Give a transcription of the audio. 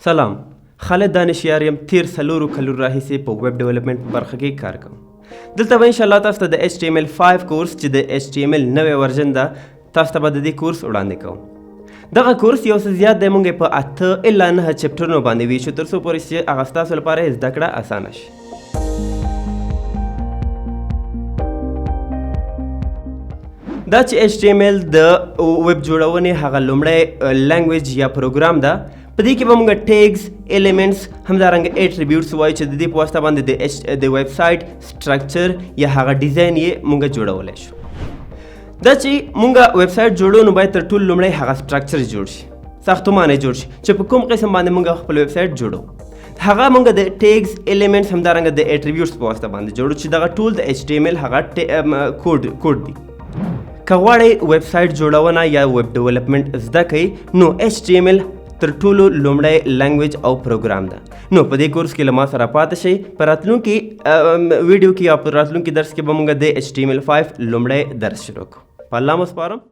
سلام، خالد دانشیار یم. تیر 4 کلونو راهیسې په web development په برخه کې کار کوم. دلته به انشاءالله تاسو ته د HTML5 کورس، چې د HTML نوې version ده، تاسو ته به د دې کورس وړاندې کوم. دغه کورس یو څه زیات دی. موږ یې په 8 الا 9 چپټرونو باندې ویشو، تر څو پورې چې هغه ستاسو لپاره یې زده کړه اسانه شي. دا چې HTML د ویب جوړونې هغه لومړی language یا پروګرام ده، په دې کې به موږ tags، elements، همدارنګه attributes وایو، چې د دې په واسطه باندې د ویب سایټ structure یا هغه ډیزاین یې موږ جوړولی شو. دا چې موږ ویب سایټ جوړو، نو باید تر ټولو لومړی هغه structure جوړ شي، ساختمان یې جوړ شي، چې په کوم قسم باندې موږ خپل ویب سایټ جوړو. هغه موږ د tags، elements، همدارنګه د attributes په واسطه باندې جوړو، چې دغه ټول د HTML هغه کوډ دی. که غواړئ ویب سایټ جوړونه یا web development زده کړئ، نو HTML تر ټولو لومړی language او پروګرام ده. نو په دې کورس کې له ما سره پاتې شئ. په راتلونکي ویډیو کې یا په راتلونکي درس کې به موږ د HTML5 لومړی درس شروع کړو. په الله مو سپارم.